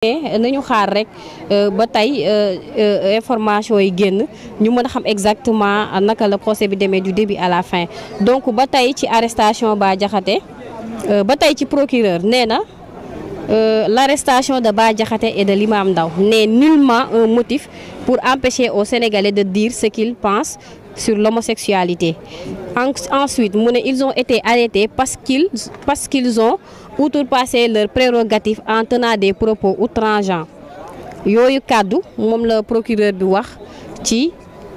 nañu xaar rek ba tey information yi génn ñu mën a xam exactement naka la procès bi demee du début à la fin donc ba tey ci arrestation Bah Diakhaté ba tey ci procureur nee na l'arrestation de Bah Diakhaté et de l'imam Ndao n'est nullement un motif pour empêcher aux Sénégalais de dire ce qu'ils pensent sur l'homosexualité. Ensuite, ils ont été arrêtés parce qu'ils ont outrepassé leurs prérogatives en tenant des propos outrageants. Yooyu kàddu moom la procureur bi wax ci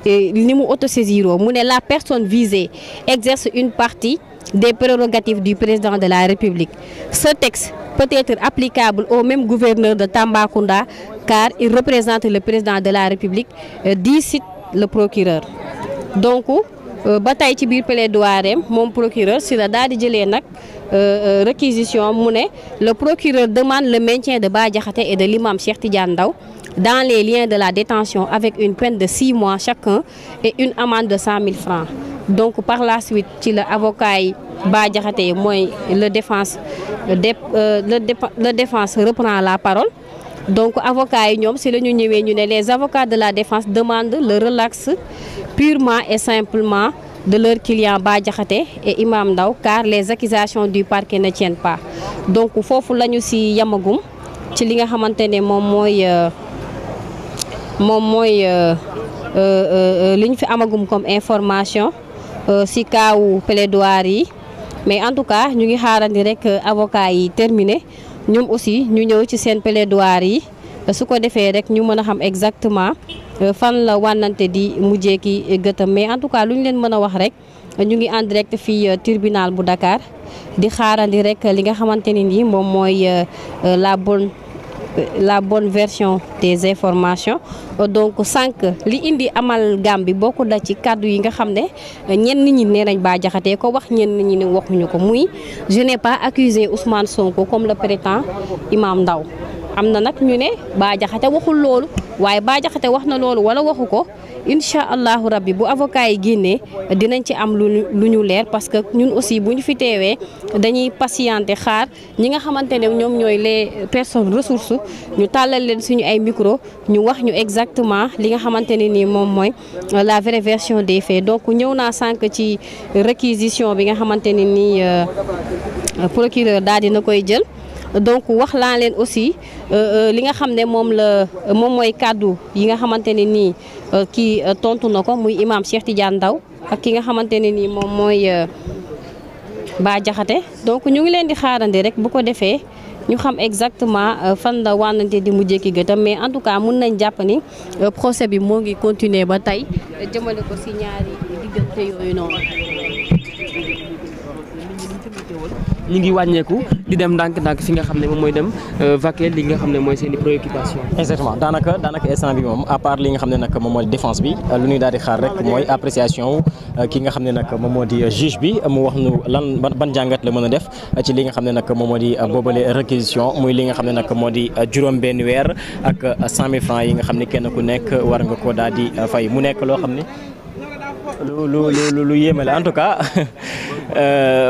ni mu autosaisiroo mu ne la personne visée exerce une partie des prérogatives du président de la République. Ce texte peut être applicable au même gouverneur de Tambacounda car il représente le président de la République, dit cite le procureur. Donc ba tey ci biir plaidoirie moom procureur si la daal di jëlee nag réquisition mu ne le procureur demande le maintien de Bah Diakhaté et de l'imam Cheikh Tidiane Ndao dans les liens de la détention avec une peine de 6 mois chacun et une amende de 100 000 francs. Donc par la suite ci la avocat yi Bah Diakhaté mooy le défense reprend la parole. Donc avocats yi ñoom si la ñu ñëwee ñu ne les avocats de la défense demandent le relax purement et simplement de leur client Bah Diakhaté et Imam Ndao car les accusations du parquet ne tiennent pas. Donc foofu la ñu si yamagum ci li nga xamante ne moom mooy li ñu fi amagum comme information si kaawu plaidoirie yi mais en tout cas ñu ngi xaarandi rek avocats yi terminé. ñoom aussi ñu ñëw ci seen plaidoirie yi su ko defee rek ñu mën a xam exactement fan la wànnante di mujjee ki gëtam mais en tout cas lu ñu leen mën a wax rek ñu ngi en direct fii tribunal bu Dakar di xaarandi rek li nga xamante ne nii moom mooy la bonne version des informations. Donc sànq li indi amalgame bi bokk na ci kàddu yi nga xam ne ñenn ñi nee nañ Bah Diakhaté ko wax ñenn ñi ne waxuñu ko muy je n'ai pas accusé Ousmane Sonko comme le prétend Imam Ndao am na nag ñu ne Bah Diakhaté waxul loolu waaye Bah Diakhaté wax na loolu wala waxu ko incha allahu rabbi bu avocat yi génnee dinañ ci am lu ñu leer parce que ñun aussi bu ñu fi teewee dañuy patienter xaar ñi nga xamante ne ñoom ñooy les personnes ressources ñu tàllal leen suñu ay micro ñu wax ñu exactement li nga xamante ne nii moom mooy la vraie version des faits. Donc ñëw naa sànq ci réquisition bi nga xamante ne nii procureur daal dina koy jël. Donc wax laa leen aussi li nga xam ne moom mooy kàddu yi nga xamante ne nii kii tontu na ko muy imam Cheikh Tidiane Ndao ak ki nga xamante ne nii moom mooy Bah Diakhaté. Donc ñu ngi leen di xaarandi rek bu ko defee ñu xam exactement fan la wànnante di mujjee ki gëtam mais en tout cas mun nañ jàpp ni procès bi moo ngi continuer ba tey jëmale ko si ñaari diggante yooyu noonu. ñu ngi wàññeeku di dem ndànk-ndànk fi nga xam ne moom mooy dem vaquer li nga xam ne mooy seen i préoccupation. exactement daanaka instant bi moom à part li nga xam ne nag moom mooy défense bi lu ñuy daal di xaar rek mooy appréciation ki nga xam ne nag moom moo di juge bi mu wax nu lan ban jàngat la mën a def ci li nga xam ne nag moom moo di boobale réquisition muy li nga xam ne nag moo di juróom benn weer ak 100 000 francs yi nga xam ne kenn ku nekk war nga ko daal di fay mu nekk loo xam ne lu yéeme la en tout cas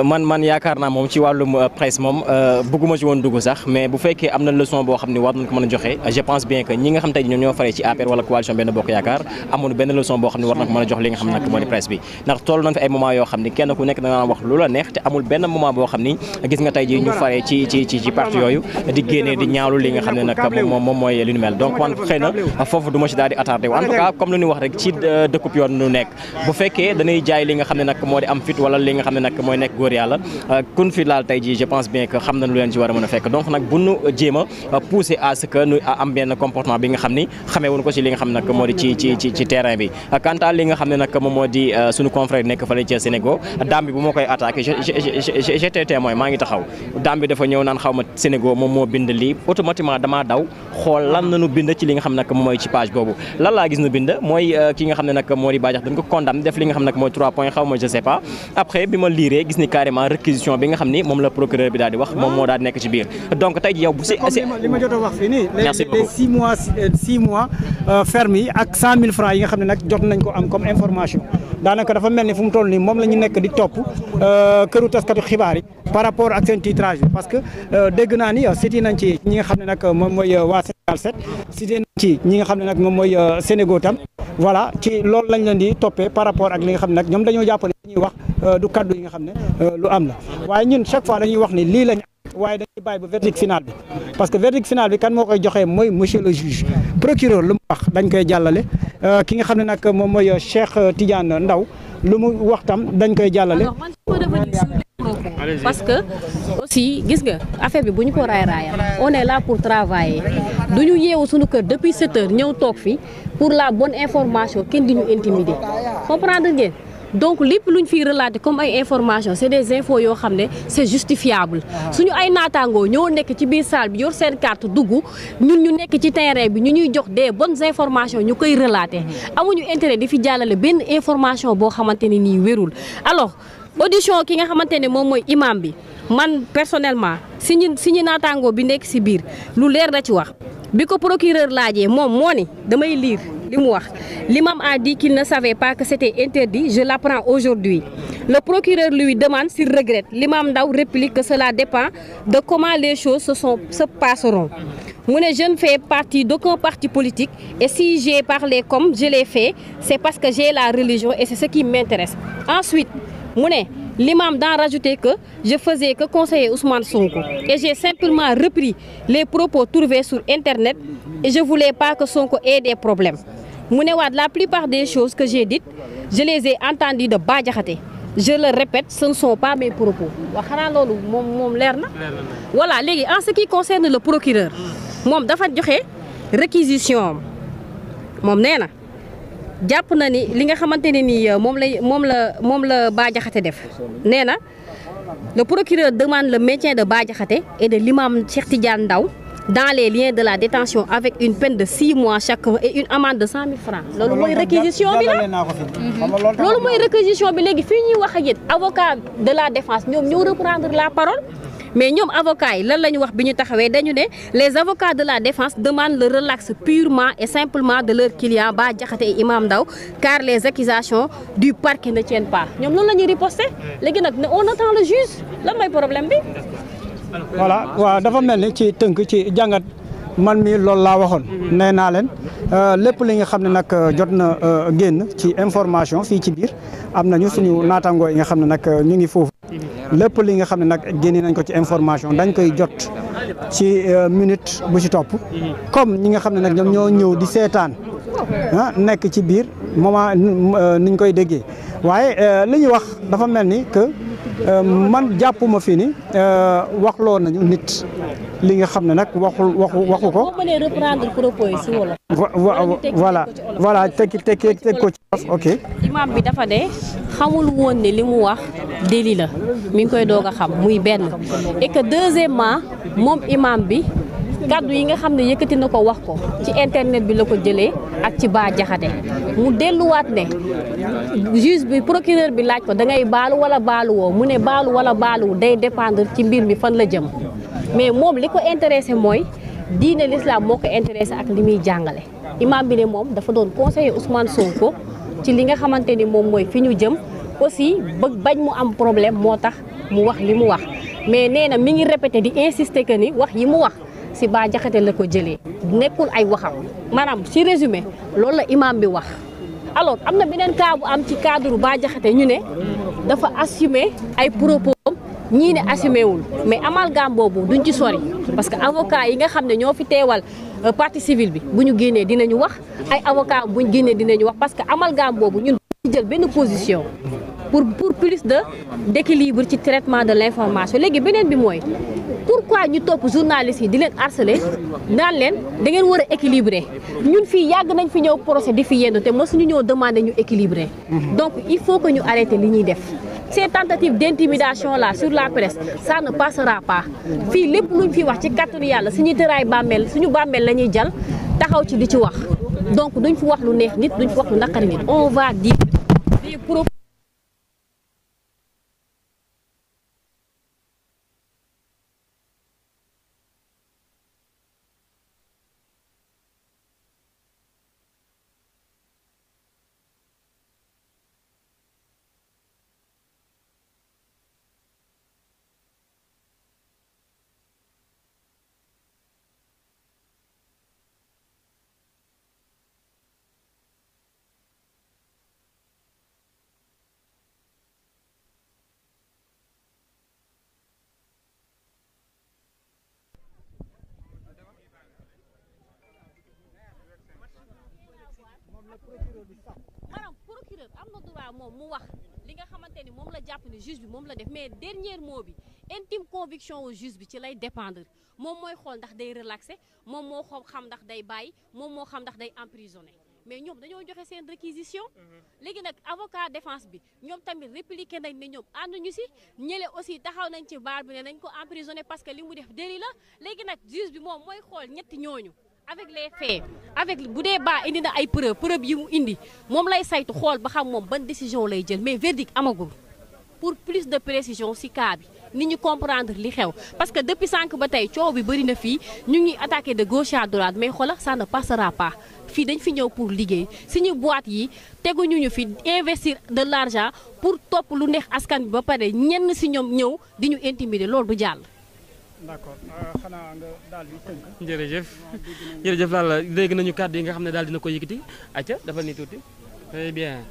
man yaakaar naa moom ci wàllum presse moom bëgguma ci woon dugg sax mais bu fekkee am na leçon boo xam ne war nañ ko mën a joxe je pense bien que ñi nga xam tey ñoom ñoo faree ci APR wala coalition Benno Bokk Yaakaar amul benn leçon boo xam ne war na ko mën a jox li nga xam ne nag moo di presse bi ndax toll nañ fi ay moment yoo xam ne kenn ku nekk da nga wax lu la neex te amul benn moment boo xam ni gis nga tey ji ñu faree ci parti yooyu di génnee di ñaawlu li nga xam ne nag moom mooy li nu mel donc man xëy na foofu du ma ci daal di attardé en tout cas comme lu ñu wax rek ci dëkkub yoon nu nekk bu fekkee danay jaay li nga xam ne nag moo di am fit wala li nga xam ne nag mooy nekk góor yàlla kun fi laal tey jii je pense bien que xam na lu leen ci war a mën a fekk donc nag bu nu jéem a pousser à ce que nu am benn comportement bi nga xam ni xamee wuñ ko ci li nga xam ne nag moo di ci terrain bi quant à li nga xam ne nag moom moo di suñu confrère nekk fële ci Sénégal dame bi bu ma koy attaqué j'étais témoin maa ngi taxaw dame bi dafa ñëw naan xaw ma Sénégal moom moo bind lii automatiquement damaa daw xool lan nañu bind ci li nga xam ne nag moom mooy ci page boobu lan laa gis nu bind mooy ki nga xam ne nag moo di Bah Diakhaté dañ ko condamné def li nga xam ne nag mooy 3 points xaw ma je sais pas après bi ma liiree gis ni carrément réquisition bi nga xam ni moom la procureur bi daal di wax moom moo daal di nekk ci biir donc tey ji yow bu si li ma jot a wax fii nii merci beaucoup les 6 mois ferme yi ak 100 000 francs yi nga xam ne nag jot nañ ko am comme information daanaka dafa mel ni fu mu toll nii moom la ñu nekk di topp këru taskatu xibaar yi par rapport ak seen titrage bi parce que dégg naa ni cité nañ ci ñi nga xam ne nag moom mooy waa Sénégal 7 cité nañ ci ñi nga xam ne nag moom mooy Sénégal tam voilà ci loolu lañ leen di toppee par rapport ak li nga xam ne nag ñoom dañoo jàppale li ñuy wax du kaddu yi nga xam ne lu am la waaye ñun chaque fois dañuy wax ni lii lañ waaye dañuy bàyyi ba verdict final bi parce que verdict final bi kan moo koy joxee mooy monsieur le juge procureur lu mu wax dañ koy jàllale ki nga xam ne nag moom mooy Cheikh Tidiane Ndaw lu mu wax tam dañ koy jàllale. Parce que aussi gis nga affaire bi bu ñu ko raayal on est là pour travailler du ñu yeewu suñu kër depuis 7 heures ñëw toog fi pour la bonne information kenn di ñu intimider comprendre ngeen. donc lépp lu ñu fiy relater comme ay information c'est des infos yoo xam ne c'est justifiable suñu ay naataangoo ñoo nekk ci biir salle bi yor seen carte dugg ñun ñu nekk ci terrain bi ñu ñuy jox des bonnes informations ñu koy relater amuñu intérêt di fi jàllale benn information boo xamante ne nii wérul alors audition ki nga xamante ne moom mooy imam bi man personnellement si ñu naataangoo bi nekk si biir lu leer la ci wax bi ko procureur laajee moom moo ni damay lire li mu wax l'imam a dit qu'il ne savait pas que c'était interdit je l'apprends aujourd'hui le procureur lui demande s'il regrette l'imam Ndaw réplique que cela dépend de comment les choses se passeront mu ne je ne fais partie d'aucun parti politique et si j'ai parlé comme je l'ai fait c'est parce que j'ai la religion et c'est ce qui m'intéresse ensuite mu ne l'imam d'en rajouter que je faisais que conseiller Ousmane Sonko et j'ai simplement repris les propos trouvés sur internet et je voulais pas que Sonko ait des problèmes mu ne waat la plupart des choses que j'ai dites je les ai entendues de Bah Diakhaté je le répète ce ne sont pas mes propos wax xanaa loolu moom leer na voilà léegi en ce qui concerne le procureur moom dafa joxe réquisition moom nee na jàpp na ni li nga xamante ne ni moom la Bah Diakhaté def nee na le procureur demande le maintien de Bah Diakhaté et de l'imam Cheikh Tidiane Ndaw dans les liens de la détention avec une peine de 6 mois chacun et une amende de 100 000 francs loolu mooy réquisition bi la loolu mooy réquisition bi léegi fii ñuy wax ak yéen avocat de la défense ñoom ñoo reprendre la parole mais ñoom avocats yi lan la ñu wax bi ñu taxawee dañu ne les avocats de la défense demandent le relax purement et simplement de leur client Bah Diakhaté et Imam Ndaw car les accusations du parquet ne tiennent pas ñoom noonu la ñuy riposter léegi nag on attend le juge lan mooy problème bi. voilà waaw dafa mel ni ci tënk ci jàngat man mi loolu laa waxoon nee naa leen lépp li nga xam ne nag jot na génn ci information fii ci biir am nañu suñu naataangoo yi nga xam ne nag ñu ngi foofu lépp li nga xam ne nag génne nañ ko ci information dañ koy jot ci minute bu ci topp comme ñi nga xam ne nag ñoom ñoo ñëw di seetaan nekk ci biir moment niñ koy déggee waaye li ñuy wax dafa mel ni que man jàppuma fi ni waxloo nañu nit li nga xam ne nag waxu ko. boo mënee reprendre propos yi si wolof. voilà teg ko ci ok. imam bi dafa ne xamul woon ne li mu wax délit la mi ngi koy doog a xam muy benn et que deuxièmement moom imam bi kaddu yi nga xam ne yëkkati na ko wax ko ci internet bi la ko jëlee ak ci Bah Diakhaté mu delluwaat ne juge bi procureur bi laaj ko da ngay baalu wala baaluwoo mu ne baalu wala baaluwu day dépendre ci mbir mi fan la jëm mais moom li ko intéressé mooy diine l'islam moo ko intéressé ak li muy jàngale imam bi ne moom dafa doon conseiller Ousmane Sonko ci li nga xamante ni moom mooy fi ñu jëm aussi bëgg bañ mu am problème moo tax mu wax li mu wax mais nee na mi ngi répété di insister que ni wax yi mu wax si Bah Diakhaté la ko jëlee nekkul ay waxam maanaam ci résumé loolu la imam bi wax alors am na beneen cas bu am ci cadre Bah Diakhaté ñu ne dafa assumer ay propos ñii ne assumé wul mais amalgame boobu duñ ci sori parce que avocat yi nga xam ne ñoo fi teewal partie civile bi bu ñu génnee dinañu wax ay avocat buñ génnee dinañu wax parce que amalgame boobu ñun duñ jël benn position pour plus d'équilibre ci traitement de l'information léegi beneen bi mooy pourquoi ñu topp journalistes yi di leen harceler naan leen da ngeen war a équilibrer ñun fii yàgg nañ fi ñëw procès di fi yendu te mësuñu ñëw demander ñu équilibrer donc il faut que ñu arrêter li ñuy def ces tentatives d'intimidation là sur la presse ça ne passera pas fii lépp luñ fi wax ci kàttanu yàlla suñuy tëraay bàmmeel suñu bàmmeel la ñuy jal taxaw ci di ci wax donc duñ fi wax lu neex nit duñ fi wax lu naqari nit on va dire des propos maanaam procureur am na droit moom mu wax li nga xamante ni moom la jàpp ne juge bi moom la def mais dernier mot bi intime conviction wu juge bi ci lay dépendre moom mooy xool ndax day relaxé moom moo xam ndax day bàyyi moom moo xam ndax day emprisonné mais ñoom dañoo joxe seen réquisition léegi nag avocat défense bi ñoom tamit répliqué nañ ne ñoom ànduñu si ñële aussi taxaw nañ ci baar bi ne nañ ko emprisonné parce que li mu def délit la léegi nag juge bi moom mooy xool ñetti ñooñu avec les faits avec bu dee baa indi na ay preuve yi mu indi moom lay saytu xool ba xam moom ban décision lay jël mais verdict amagul pour plus de précision si cas bi nit ñu comprendre li xew parce que depuis sànq ba tey coow bi bëri na fii ñu ngi attaqué de gauche à droite mais xoolal ça ne passera pas fii dañ fi ñëw pour liggéey suñu boîte yi teguñu ñu fi investir de l'argent pour topp lu neex askan bi ba pare ñenn si ñoom ñëw di ñu intimider loolu du jàll. d'accord xanaa nga daal di tënk. jërëjëf daal dégg nañu kàddu yi nga xam ne daal dina ko yëkkati acca dafa ni tuuti très bien.